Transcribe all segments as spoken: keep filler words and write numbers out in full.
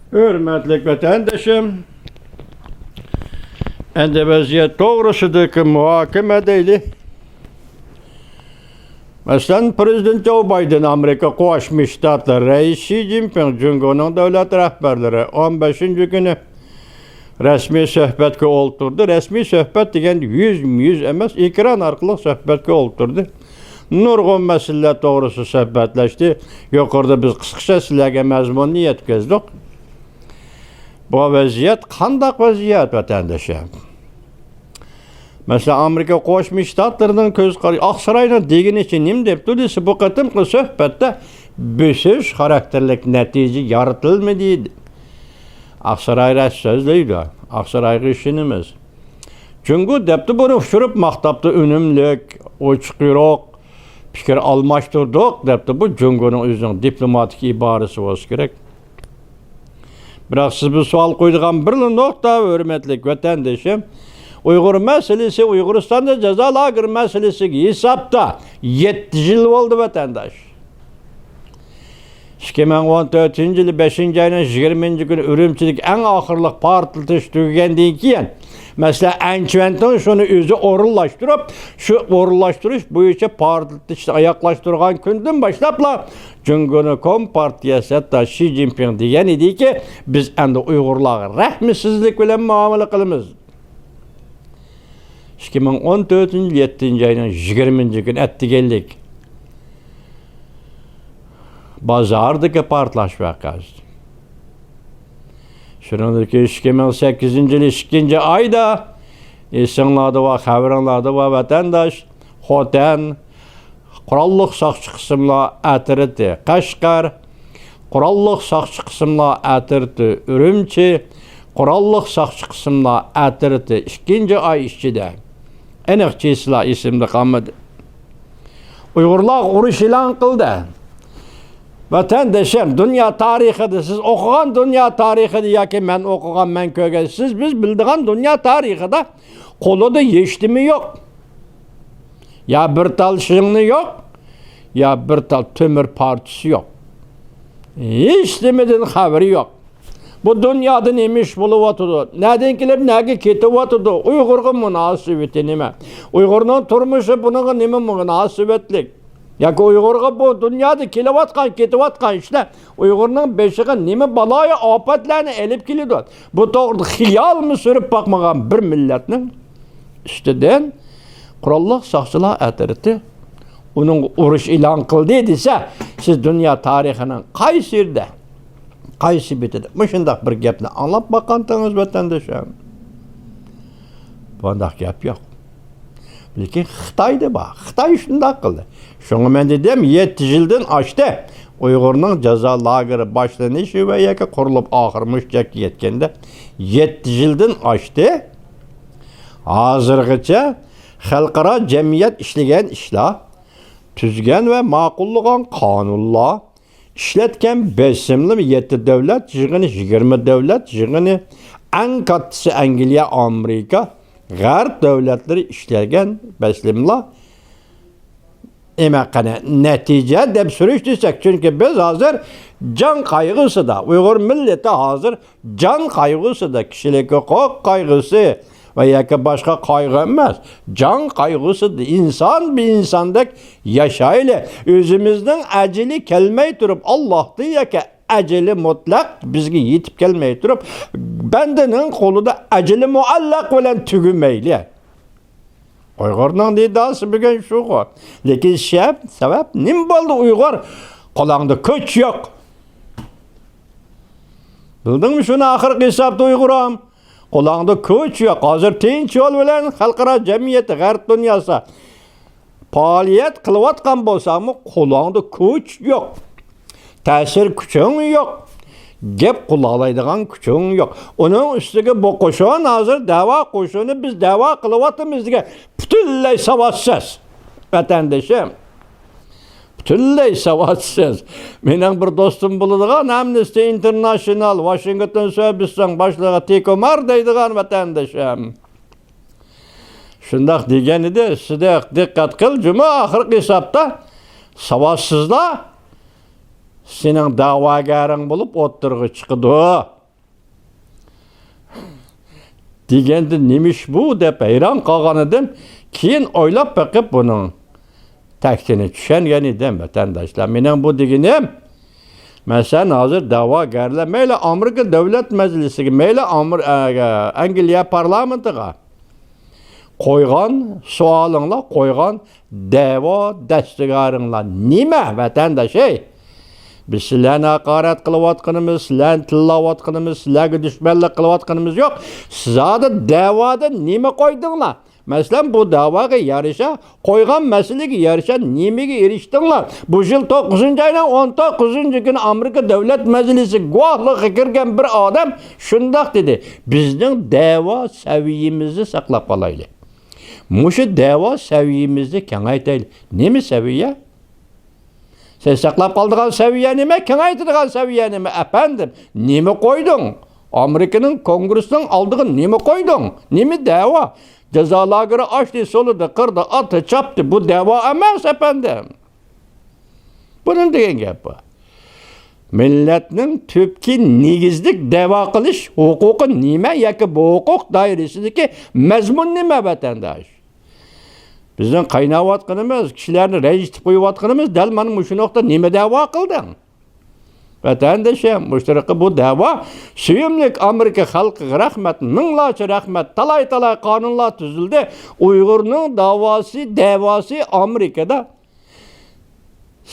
ھۆرمەتلىك ۋەتەندىشىم، ئەمدى ۋەزىيەت توغرىسىدىكى مۇھاكىمە دەيلى. مەسىلەن، پىرېزىدېنت جو بايدېن، ئامېرىكا قوشما شتاتلىرى رەئىسى شى جىنپىڭ، جۇڭگونىڭ دۆلەت رەھبەرلىرى ئون بەشىنچى كۈنى رەسمىي سۆھبەتكە ئولتۇردى. رەسمىي سۆھبەت دېگەندە يۈزمۇ يۈز ئەمەس، ئېكران ئارقىلىق سۆھبەتكە ئولتۇردى. نۇرغۇن مەسىلىلەر توغرىسىدا سۆھبەتلەشتى. يۇقىرىدا بىز قىسقىچە سىلەرگە مەزمۇننى يەتكۈزدۇق. بۇ ۋەزىيەت قانداق ۋەزىيەت، ۋەتەندىشىم؟ مەسىلەن، ئامېرىكا قوشما شتاتلىرىنىڭ كۆز قارىشى، ئاقساراينىڭ دېگىنىچە نېمە دەپتۇ دېسە، بۇ قېتىمقى سۆھبەتتە بۆسۈش خاراكتېرلىك نەتىجە يارىتىلمىدى. ئاقساراي راست سۆزلەيدۇ. ئاقسارايغا ئىشىنىمىز. جۇڭگو دەپتۇ، بۇنى ئۇچۇرۇپ ماختاپتۇ، ئۈنۈملۈك، ئوچۇق يورۇق پىكىر ئالماشتۇردۇق دەپتۇ. بۇ جۇڭگونىڭ ئۆزىنىڭ دىپلوماتىك ئىبارىسى بولسا كېرەك. بىراق سىز بۇ سوئال قويىدىغان بىرلا نۇقتا، ھۆرمەتلىك ۋەتەندىشىم، ئۇيغۇر مەسىلىسى، ئۇيغۇرىستاندا جازا لاگېر مەسىلىسىگە ھېسابتا يەتتە يىل بولدى، ۋەتەنداش. ئىككى مىڭ ئون تۆتىنچى يىلى بەشىنچى ئاينىڭ يىگىرمىنچى كۈنى ئۈرۈمچىدىكى ئەڭ ئاخىرلىق پارتلىتىش تۈگىگەندىن كېيىن، مەسىلەن، ئەنچۈەنتىڭ شۇنى ئۆزى ئورۇنلاشتۇرۇپ، شۇ ئورۇنلاشتۇرۇش بويىچە پارتلىتىشنى ئاياغلاشتۇرغان كۈندىن باشلاپلا، جۇڭگونىڭ كومپارتىيەسى، ھەتتا شى جىنپىڭ دېگەن ئىدىكى، بىز ئەمدى ئۇيغۇرلارغا رەھمىسىزلىك بىلەن مۇئامىلە قىلىمىز. ئىككى مىڭ ئون تۆتىنچى يىل يەتتىنچى ئاينىڭ يىگىرمىنچى كۈنى ئەتىگەنلىك بازاردىكى پارتلاش ۋەقەسى. شۇنىڭدىن كېيىن ئىككى مىڭ سەككىزىنچى يىل ئىككىنچى ئايدا، ئېسىڭلاردا بار، خەۋىرىڭلاردا بار، ۋەتەنداش، خوتەن، قوراللىق ساقچى قىسىملار ئەترىتى، قەشقەر، قوراللىق ساقچى قىسىملار ئەترىتى، ئۈرۈمچى، قوراللىق ساقچى قىسىملار ئەترىتى، ئىككىنچى ئاي ئىچىدە. ئېنىق چىسلا ئېسىمدە قالمىدى. ئۇيغۇرلارغا ئۇرۇش ئېلان قىلدى. ۋەتەندىشىم، دۇنيا تارىخىدا، سىز ئوقۇغان دۇنيا تارىخىدا ياكى مەن ئوقۇغان، مەن كۆرگەن، سىز، بىز بىلىدىغان دۇنيا تارىخىدا قولىدا ھېچنېمە يوق. يا بىر تال شىڭنى يوق، يا بىر تال تۆمۈر پارچىسى يوق. ھېچنېمىدىن خەۋىرى يوق. بۇ دۇنيادا نېمە ئىش بولۇۋاتىدۇ؟ نەدىن كېلىپ نەگە كېتىۋاتىدۇ؟ ئۇيغۇرغا مۇناسىۋىتى نېمە؟ ئۇيغۇرنىڭ تۇرمۇشى بۇنىڭغا نېمە مۇناسىۋەتلىك؟ ياكى ئۇيغۇرغا بۇ دۇنيادا كېلىۋاتقان، كېتىۋاتقان ئىشلار ئۇيغۇرنىڭ بېشىغا نېمە بالايىئاپەتلەرنى ئېلىپ كېلىدۇ؟ بۇ توغرىدا خىيالمۇ سۈرۈپ باقمىغان بىر مىللەتنىڭ ئۈستىدىن قوراللىق ساقچىلار ئەترىتى ئۇنىڭغا ئۇرۇش ئېلان قىلدى دېسە، سىز دۇنيا تارىخىنىڭ قايسى يېرىدە، قايسى بېتىدە مۇشۇنداق بىر گەپنى ئاڭلاپ باققانتىڭىز، ۋەتەندىشىم؟ بۇنداق گەپ يوق. لېكىن خىتايدا بار. خىتاي شۇنداق قىلدى. شۇڭا مەن دېدىم، يەتتە يىلدىن ئاشتى. ئۇيغۇرنىڭ جازا لاگېرى باشلىنىشى ۋە ياكى قۇرۇلۇپ ئاخىرى مۇشۇ چەككە يەتكەندە يەتتە يىلدىن ئاشتى. ھازىرغىچە خەلقئارا جەمئىيەت ئىشلىگەن ئىشلار، تۈزگەن ۋە ماقۇللىغان قانۇنلار، ئىشلەتكەن بېسىملىرى، يەتتە دۆلەت يىغىنى، يىگىرمە دۆلەت يىغىنى، ئەڭ كاتتىسى ئەنگلىيە، ئامېرىكا، غەرب دۆلەتلىرى ئىشلەتكەن بېسىملار. ئەمما قېنى نەتىجە دەپ سۈرۈشتۈرسەك، چۈنكى بىز ھازىر جان قايغۇسىدا، ئۇيغۇر مىللىتى ھازىر جان قايغۇسىدا، كىشىلىك ھوقۇق قايغۇسى ۋە ياكى باشقا قايغۇ ئەمەس، جان قايغۇسىدا ئىنسان بىر ئىنساندەك ياشايلى. ئۆزىمىزنىڭ ئەجىلى كەلمەي تۇرۇپ، ئاللاھتىن ياكى ئەجىلى مۇتلەق بىزگە يېتىپ كەلمەي تۇرۇپ، بەندىنىڭ قولىدا ئەجىلى مۇئەللەق بىلەن تۈگىمەيلى. ئۇيغۇرنىڭ نىداسى بۈگۈن شۇغۇ. لېكىن شەپ، سەۋەب نېمە بولدى ئۇيغۇر؟ قولۇڭدا كۈچ يوق. بىلدىڭمۇ شۇنى ئاخىرقى ھېسابتا ئۇيغۇرۇم؟ قولۇڭدا كۈچ يوق. ھازىر تىنچ يول بىلەن خەلقئارا جەمئىيەت، غەرب دۇنياسى پائالىيەت قىلىۋاتقان بولساڭمۇ، قولۇڭدا كۈچ يوق. تەسىر كۈچۈڭ يوق. گەپ قىلالايدىغان كۈچۈڭ يوق. ئۇنىڭ ئۈستىگە بۇ قوشۇن ھازىر دەۋا قوشۇنى، بىز دەۋا قىلىۋاتىمىز دېگەن پۈتۈنلەي ساۋاتسىز، ۋەتەندىشىم. پۈتۈنلەي ساۋاتسىز. مېنىڭ بىر دوستۇم بولىدىغان، ئەمنىستى ئىنتېرناشنال ۋاشىنگتون سېرۋىسىنىڭ باشلىقى تىكومار دەيدىغان ۋەتەندىشىم. شۇنداق دېگەن ئىدى، سىدىق، دىققەت قىل، جۇمۇ ئاخىرقى ھېسابتا ساۋاتسىزلار سېنىڭ دەۋاگەرىڭ بولۇپ ئوتتۇرىغا چىقىدۇ. دېگەندە، نېمىش بۇ دەپ ھەيران قالغان ئىدىم. كېيىن ئويلاپ بېقىپ بۇنىڭ تەكتىنى چۈشەنگەن ئىدىم، ۋەتەنداشلار. مېنىڭ بۇ دېگىنىم، مەسىلەن، ھازىر دەۋاگەرلەر مەيلى ئامېرىكا دۆلەت مەجلىسىگە، مەيلى ئامېر-، ئە، ئەنگلىيە پارلامېنتىغا قويغان سوئالىڭلار، قويغان دەۋا دەستىگارىڭلار نېمە، ۋەتەنداش، ھەي؟ بىز سىلەرنى ھاقارەت قىلىۋاتقىنىمىز، سىلەرنى تىللاۋاتقىنىمىز، سىلەرگە دۈشمەنلىك قىلىۋاتقىنىمىز يوق. سىز زادى دەۋادا نېمە قويدۇڭلار؟ مەسىلەن، بۇ دەۋاغا يارىشا، قويغان مەسىلىگە يارىشا نېمىگە ئېرىشتىڭلار؟ بۇ يىل توققۇزىنچى ئاينىڭ ئون توققۇزىنچى كۈنى ئامېرىكا دۆلەت مەجلىسى گۇۋاھلىقىغا كىرگەن بىر ئادەم شۇنداق دېدى: «بىزنىڭ دەۋا سەۋىيەمىزنى ساقلاپ قالايلى. مۇشۇ دەۋا سەۋىيەمىزنى كېڭەيتەيلى.» نېمە سەۋىيە؟ سەن ساقلاپ قالىدىغان سەۋىيە نېمە؟ كېڭەيتىدىغان سەۋىيە نېمە، ئەپەندىم؟ نېمە قويدۇڭ؟ ئامېرىكىنىڭ كونگرېسىنىڭ ئالدىغا نېمە قويدۇڭ؟ نېمە دەۋا؟ جازا لاگېرى ئاچتى، سولىدى، قىردى، ئاتتى، چاپتى. بۇ دەۋا ئەمەس، ئەپەندىم. بۇنىڭ دېگەن گەپ بار. مىللەتنىڭ تۈپكى نېگىزلىك دەۋا قىلىش ھوقۇقى نېمە ياكى بۇ ھوقۇق دائىرىسىدىكى مەزمۇن نېمە، ۋەتەنداش؟ بىزنىڭ قايناۋاتقىنىمىز، كىشىلەرنى رەنجىتىپ قويۇۋاتقىنىمىز دەل مانا مۇشۇ نۇقتا. نېمە دەۋا قىلدىڭ؟ ۋەتەندىشىم، مۇشۇ بۇ دەۋا، سۆيۈملۈك ئامېرىكا خەلقىگە رەھمەت، مىڭلارچە رەھمەت، تالاي-تالاي قانۇنلار تۈزۈلدى. ئۇيغۇرنىڭ داۋاسى، دەۋاسى ئامېرىكىدا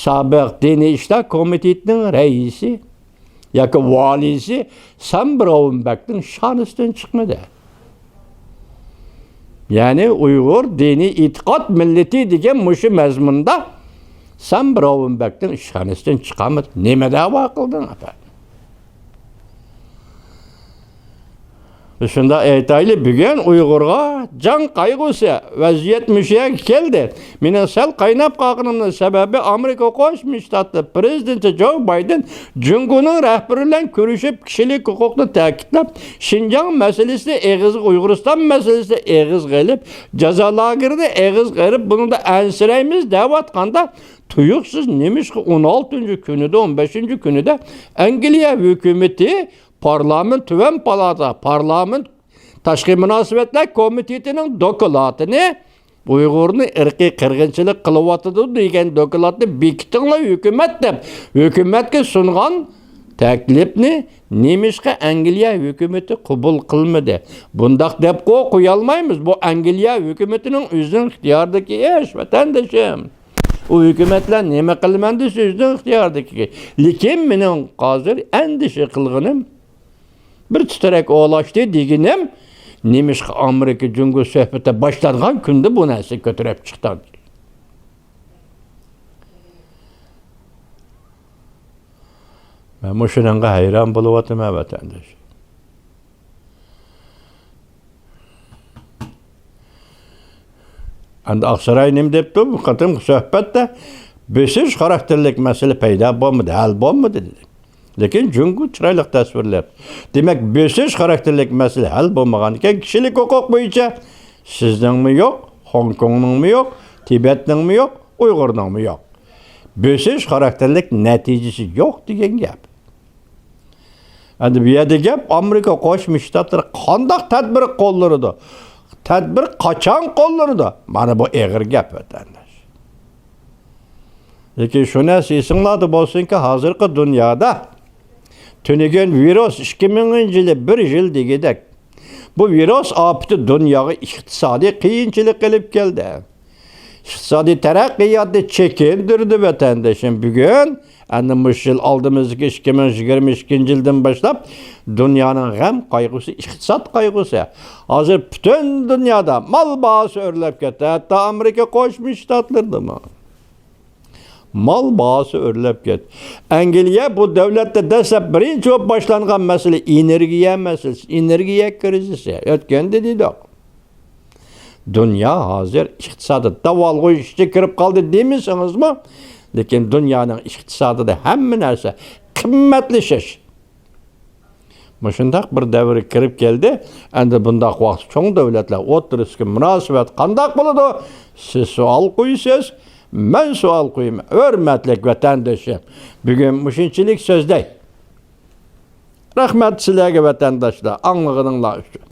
سابىق دىنىي ئىشلار كومىتېتىنىڭ رەئىسى ياكى ۋالىيسى سام براۋنبەكنىڭ شانىسىدىن چىقمىدى. يەنى ئۇيغۇر دىنىي ئېتىقاد مىللىتى دېگەن مۇشۇ مەزمۇندا سام براۋنبەكنىڭ ئىشخانىسىدىن چىقالمىدى. نېمە دەۋا قىلدىڭ، ئەپەندىم؟ شۇنداق ئېيتايلى، بۈگۈن ئۇيغۇرغا جان قايغۇسى، ۋەزىيەت مۇشۇ يەرگە كەلدى. مېنىڭ سەل قايناپ قالغىنىمنىڭ سەۋەبى، ئامېرىكا قوشما شتاتلىرى پىرېزىدېنتى جو بايدېن جۇڭگونىڭ رەھبىرى بىلەن كۆرۈشۈپ، كىشىلىك ھوقۇقنى تەكىتلەپ، شىنجاڭ مەسىلىسىنى ئېغىزغا، ئۇيغۇرىستان مەسىلىسىنى ئېغىزغا ئېلىپ، جازا لاگېرىنى ئېغىزغا ئېلىپ، بۇنىڭدا ئەنسىرەيمىز دەۋاتقاندا، تۇيۇقسىز نېمىشقا ئون ئالتىنچى كۈنىدە، ئون بەشىنچى كۈنىدە ئەنگلىيە ھۆكۈمىتى پارلامېنت، تۆۋەن پالاتا، پارلامېنت تاشقى مۇناسىۋەتلەر كومىتېتىنىڭ دوكلاتىنى، «ئۇيغۇرنى ئىرقىي قىرغىنچىلىق قىلىۋاتىدۇ» دېگەن دوكلاتنى بېكىتىڭلار ھۆكۈمەت دەپ، ھۆكۈمەتكە سۇنغان تەكلىپنى نېمىشقا ئەنگلىيە ھۆكۈمىتى قوبۇل قىلمىدى؟ بۇنداق دەپقۇ قويالمايمىز. بۇ ئەنگلىيە ھۆكۈمىتىنىڭ ئۆزىنىڭ ئىختىيارىدىكى ئىش، ۋەتەندىشىم. ئۇ ھۆكۈمەتلەر نېمە قىلىمەن دېسە، ئۆزىنىڭ ئىختىيارىدىكى. لېكىن مېنىڭ ھازىر ئەندىشە قىلغىنىم، بىر تۈتەرەك ئولاشتى دېگىنىم، نېمىشقا ئامېرىكا جۇڭگو سۆھبىتى باشلانغان كۈندە بۇ نەرسە كۆتۈرۈپ چىقتى؟ مەن مۇشۇنىڭغا ھەيران بولۇۋاتىمەن، ۋەتەنداش. ئەمدى ئاقساراي نېمە دەپتۇ؟ بۇ قېتىمقى سۆھبەتتە بېسىش خاراكتېرلىك مەسىلە پەيدا بولمىدى، ھەل بولمىدى دېدى. لېكىن جۇڭگو چىرايلىق تەسۋىرلەپ، دېمەك، بېسىش خاراكتېرلىك مەسىلە ھەل بولمىغانىكەن، كىشىلىك ھوقۇق بويىچە سىزنىڭمۇ يوق، خوڭكوڭنىڭمۇ يوق، تىبەتنىڭمۇ يوق، ئۇيغۇرنىڭمۇ يوق. بېسىش خاراكتېرلىك نەتىجىسى يوق دېگەن گەپ. ئەمدى بۇ يەردە گەپ ئامېرىكا قوشما شتاتلىرى قانداق تەدبىر قوللىنىدۇ؟ تەدبىر قاچان قوللىنىدۇ؟ مانا بۇ ئېغىر گەپ، ۋەتەنداش. لېكىن شۇ نەرسە ئېسىڭلاردا بولسۇنكى، ھازىرقى دۇنيادا تۈنۈگۈن ۋىرۇس ئىككى مىڭىنچى يىلى بىر يىل دېگۈدەك، بۇ ۋىرۇس ئاپىتى دۇنياغا ئىقتىسادىي قىيىنچىلىق ئېلىپ كەلدى. ئىقتىسادىي تەرەققىياتنى چېكىندۈردى، ۋەتەندىشىم. بۈگۈن ئەنە مۇشۇ يىل، ئالدىمىزدىكى ئىككى مىڭ يىگىرمە ئىككىنچى يىلدىن باشلاپ دۇنيانىڭ غەم قايغۇسى، ئىقتىساد قايغۇسى. ھازىر پۈتۈن دۇنيادا مال باھاسى ئۆرلەپ كەتتى، ھەتتا ئامېرىكا قوشما شتاتلىرىدىمۇ مال باھاسى ئۆرلەپ كەتتى. ئەنگلىيە بۇ دۆلەتتە دەسلەپ بىرىنچى بولۇپ باشلانغان مەسىلە ئېنېرگىيە مەسىلىسى، ئېنېرگىيە كىرىزىسى. ئۆتكەندە دېدۇق. دۇنيا ھازىر ئىقتىسادىي داۋالغۇش ئىچىگە كىرىپ قالدى دېمىسىڭىزمۇ، لېكىن دۇنيانىڭ ئىقتىسادىدا ھەممە نەرسە قىممەتلىشىش. مۇشۇنداق بىر دەۋرگە كىرىپ كەلدى. ئەمدى بۇنداق ۋاقىت چوڭ دۆلەتلەر ئوتتۇرىسىدىكى مۇناسىۋەت قانداق بولىدۇ؟ سىز سوئال قويىسىز، مەن سوئال قويىمەن. ھۆرمەتلىك ۋەتەندىشىم، بۈگۈن مۇشۇنچىلىك سۆزلەي. رەھمەت سىلەرگە، ۋەتەنداشلار، ئاڭلىغىنىڭلار ئۈچۈن.